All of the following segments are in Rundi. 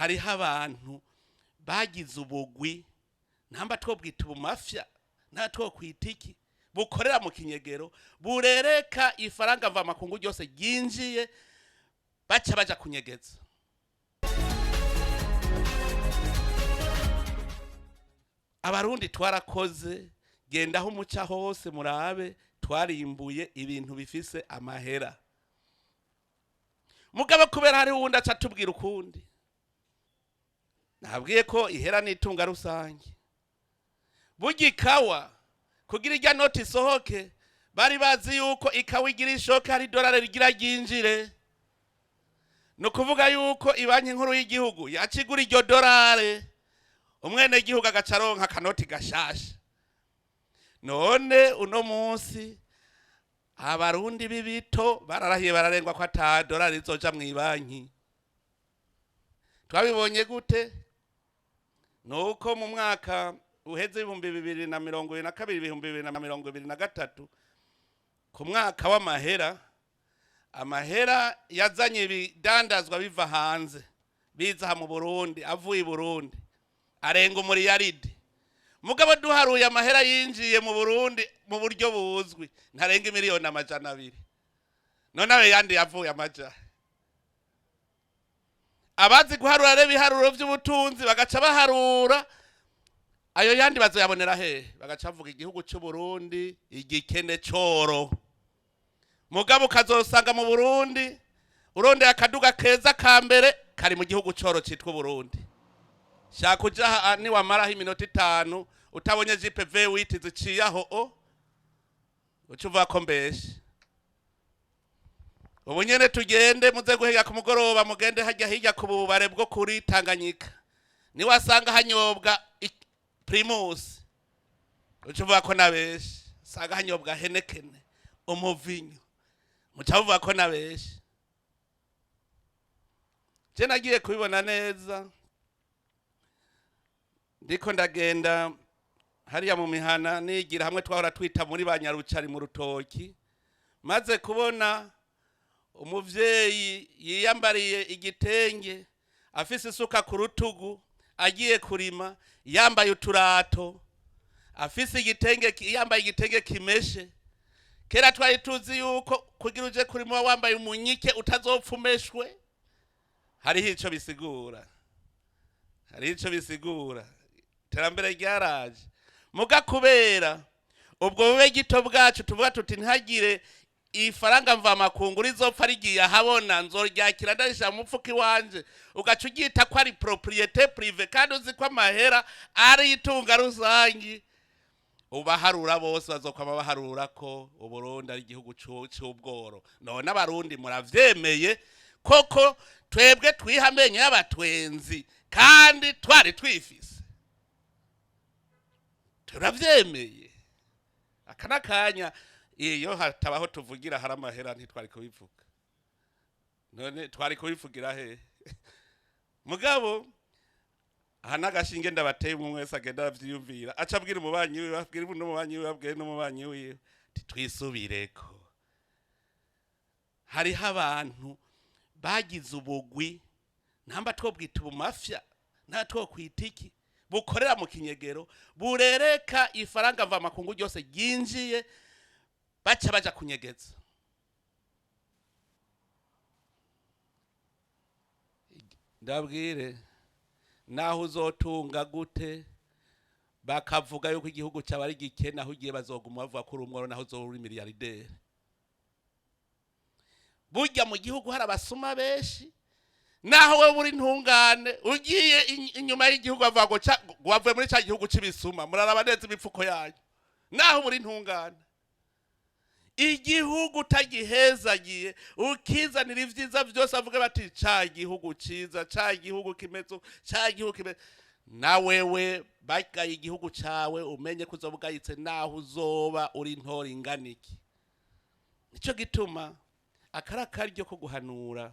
Hariho abantu bagize ubugwi, ntamba twobwita ubumafya, nta twokwita iki, bukorera mu kinyegero, burereka ifaranga mvamakungu ryose ryinjiye baca baja kunyegeza. Abarundi twarakoze, genda aho umuca hose murabe, twarimbuye ibintu bifise amahera. Mugabo kubera hariho uwundi aca atubwira ukundi, nabwiye ko ihera n'itunga rusange. Burya ikawa kugira irya noti isohoke, bari bazi yuko ikawa igira ishoke hari idolari rigira ryinjire. Ni ukuvuga yuko ibanki nkuru y'igihugu yacigura iryo dolari, umwenegihugu agaca aronka akanoti gashasha. None uno munsi abarundi b'ibito bararahiye bararengwa ko ata dolari rizoja mw'ibanki. Twabibonye gute? Nuko mu mwaka uheze 2022, 2023, ku mwaka w'amahera, amahera yazanye ibidandazwa biva hanze biza aha mu Burundi, avuye i Burundi arenga umuriyaridi. Mugabo duharuye amahera yinjiye mu Burundi mu buryo buzwi ntarenga 200,000,000. None ayo yandi yavuye amaja? Abazi guharura rero ibiharuro vy'ubutunzi bagaca baharura ayo yandi bazoyabonera hehe? Bagaca bavuga igihugu c'u Burundi igikene coro. Mugabo ukazosanga mu Burundi urondeye akaduga keza ka mbere kari mu gihugu coro citwa Burundi. Shaka uja aha niwamaraho iminota 5 utabonye Jeep V8 ziciye aho, o uca uvuga ko mbeshe. Ubu nyene tugende muze guhega ku mugoroba, mugende hajya hirya ku bubare bwo kuri Tanganyika, niwasanga hanyobwa Primus uca uvuga ko nabeshe. Usanga hanyobwa Heineken, umuvinyu, muca muvuga ko nabeshe. Je nagiye kubibona neza ndiko ndagenda hariya mu mihana nigira hamwe twahora twita muri ba Nyarucari mu rutoki, maze kubona umuvyeyi yiyambariye igitenge afise isuka ku rutugu agiye kurima, yambaye uturato, afise igitenge, yambaye igitenge kimeshe. Kera twari tuzi yuko kugira uje kurima wambaye umunyike utazopfa umeshwe. Hariho ico bisigura, hariho ico bisigura. Iterambere ryaraje, muga kubera ubwo bube gito bwacu tuvuga tuti ntihagire ifaranga mvamakungu rizopfa rigiye ahabona, nzoryakira ndarishyira mu mufuka iwanje, ugaca uryita ko ari propriété privée kandi uzi ko amahera ari itunga rusangi. Ubaharura bose bazokwama baharura ko Uburundi ari igihugu c'ubworo. None abarundi muravyemeye koko? Twebwe twiha amenyo y'abatwenzi kandi twari twifise, turavyemeye. Aka n'akanya iyo hatabaho tuvugira hari amahera ntitwari kubivuga. None twari kubivugira he? Mugabo aha n'agashinge ndabateye, umwe wese agenda aravyiyumvira, aca abwira umubanyi wiwe, abwira n'umubanyi wiwe, abwira n'umubanyi wiwe ati twisubireko. Hariho abantu bagize ubugwi, ntamba twobwita ubumafya, nta twokwita iki, bukorera mu kinyegero, burereka ifaranga mvamakungu ryose ryinjiye baca baja kunyegeza. Ndabwire naho uzotunga gute, bakavuga yuko igihugu cyaba ari gikene, aho ugiye bazoguma bavuga ko uri umworo, naho uzoba uri miliyarderi. Burya mu gihugu hari abasuma benshi, naho wewe uri ntungane ugiye inyuma y'igihugu bavuga ngo wavuye muri ca gihugu c'ibisuma, muraraba neza imifuko yanyu, naho uri ntungane. Igihugu utagihezagiye ukizanira ivyiza vyose, avuge bati ca gihugu ciza, ca gihugu kimeze, ca gihugu kimeze, na wewe bagaye igihugu cawe, umenye ko uzoba ugayitse naho uzoba uri intore ingana iki. Nico gituma akari akaryo ko guhanura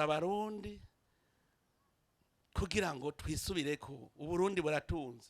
abarundi kugira ngo twisubireko. Uburundi buratunze.